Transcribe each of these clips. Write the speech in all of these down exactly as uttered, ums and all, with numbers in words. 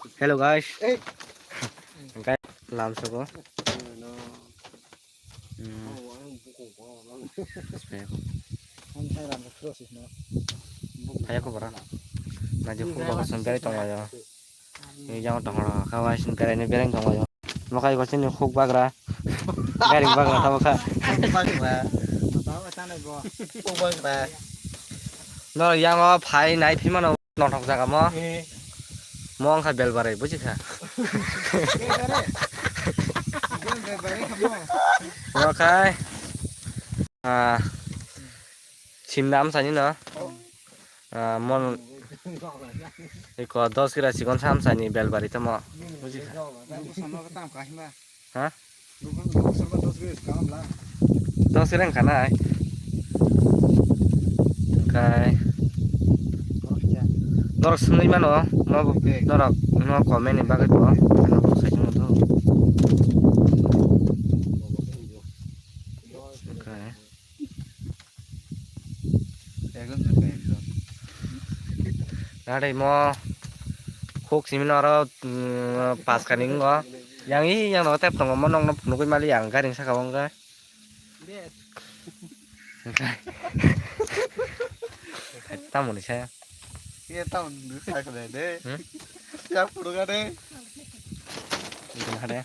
Hello guys. Hey. Guys, lam soko. Hmm. Hai ko bara. Naji khum ba kosom berai tong ya. Ni jang tong ra. Kawai sin berai ni berai tong ya. Mokai ko sini khuk bagra. Garing bagra tamo kha. Bagra. Bagra. No yang o phai nai phimano. Nothok jaga mo. Eh. Mo wngkha belbarai, buji kha. Belbarai kha mo. Mo khai. Ah. Simna amsani no. Oh. Ah, mon. Iko dos gira sikon samsani belbari tamo. Buji kha. Buji kha. Ha? Dos reng khanai. Kai. Norok swnwi mano, mo norok no comment ni bagwi bo. Ano bo sai mano. Kai. Ekdom ekdom. Narai mo khuk simi no aro, mm, pas kani ngo. Yang i yang no tep tongo mo nong no phunugwi mali yang garing saka o wngkha. Tamoni saya. Iya tamoni saya kena deh. Hmm? Yang purung ada. Itu ada.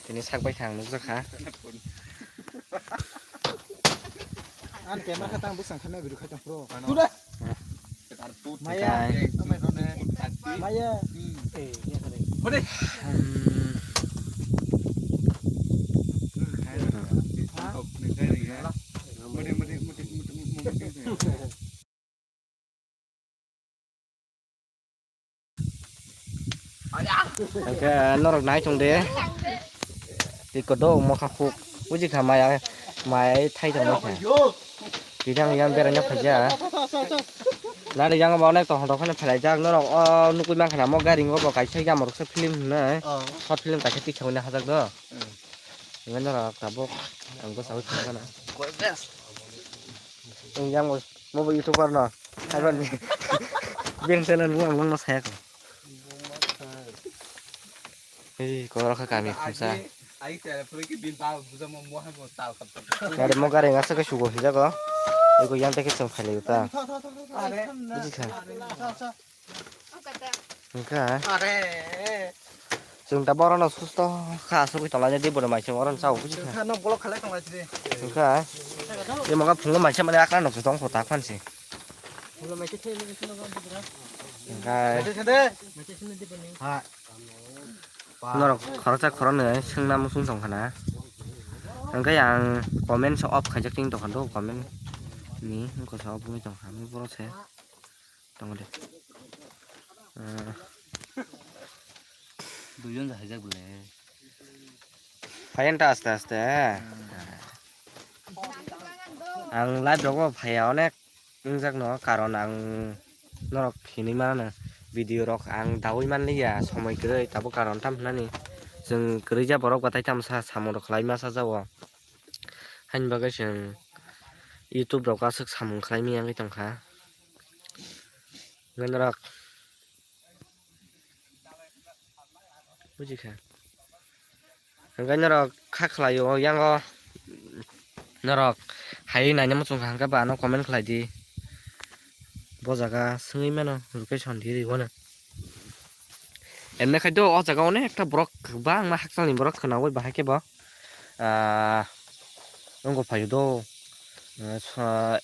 Tini sak bai thang nukjakha. An camera kha tang bwsang kha nai bwrwi khai tong pro. Ano. Tuda. Maya. Maya. Eh, ya kare. Hode. Hmm. Ha? Hingke norok nai tong de. Tiko do mokha khuk. Uji kha maya, maya thai tong kha. Bidang yang beranya phaja. Nari yang ba onek tong hondok khane phalai jak norok o nukui mankha na mo gari ngo bo kaisa yang morok se film hwnwi. Oh. Short film kaisa tiksa hwnwi hajak do. Hmm. Hingke norok tabuk ang bwsai thangkha na. Yang bo mo bo YouTuber no. Aboni. Beng channel ni ang no saya ko. Hei, koro kha kami khumsa. Ai, ai, tele pura ki bin ba buja mo mo hai mo tal kap. Gari mo gari ngasa ke sugo hijago. Iko yang teke song phai ta. Are. Buji kha. Are. Hingkha. Are. Chwng ta borok no susto kha asugwi tonglainai di bono mai chwng oro chao buji kha. Kha no block khalai tonglai chide. Hingkha. Ye moga phungo mai chamani akla no chwng tong kho ta khan si. Phungo mai chhe. Hingkha. Mai chhe de. Ha. Norok khoroksa khoroknwi swngna muchung tong khana. Hingkhe ang comment se off khaijak ting tong kha do comment ni wngkha se off wngwi tong kha borok se. Tongde. Ah. Duijon jahai jak bole. Phaiyanta aste aste. Ang live rogo phaiya onek wngjak no karon ang norok hinwi mano video rok ang dawi manliya somoi kwrwi tabuk karon tam hinani chwng kwrwija borok batai tamsa samung rok khlai masa jao. Haini bagwi chwng YouTube rok aswk samung khlai maya wngwi tongkha. Hwnkhe norok buji kha. Hwnkhe norok kha khlai o, yang o norok hai naina muchung kha hwnkhe bo ano comment khlai di. Bo jaga swngwi mano location di riwano. Enne khai do o jaga onek ekta borok kwbangma hakchal ni borok khwnaui bahai khe bo. Ah, wngkha phaio do, ah, sa-,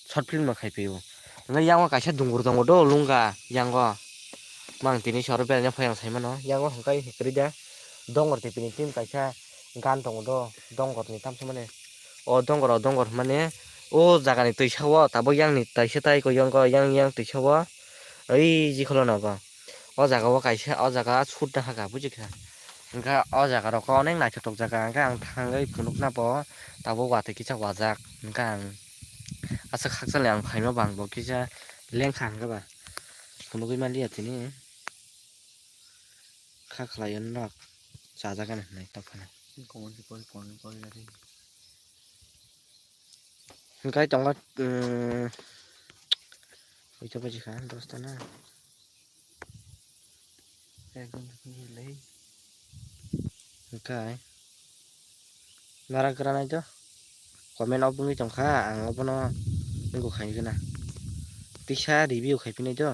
short film no khai phaio. Hwnkhai yango kaisa dungur tongo do, lungga yango. Mang tini soro beraina phai ang sai mano. Yango hwnkhai kwrwi da, dongor tipini team kaisa gan tongo do, dongor ni tamsa mani. O dongor, o dongor hwnmani o jaga ni twisa o, tabuk yang ni taisa tai ko yang ko, yang, yang twisa o. Oi, jikholo nogo. O jaga o kaisa, o jaga sut nahaka, buji kha. Hwnkhe o jaga rok onek naithotok jaga, hwnkhe ang thangwi phunukna bo tabuk watwi kisa wajak. Hwnkhe ang aswk hakchal ni ang phaima bang bo kisa lengkha hwnkhe ba. Phunugwi manliya tini. Kha khlai o nok chajak ani hwnwi tongphano. Hwnkhe tongo, um, oito baji kha, dosta na. Ekdom le. Hwnkhe nara kwranai to comment obo wngwi tongkha, ang obono wngkha khna. Tisa review khai phinai to.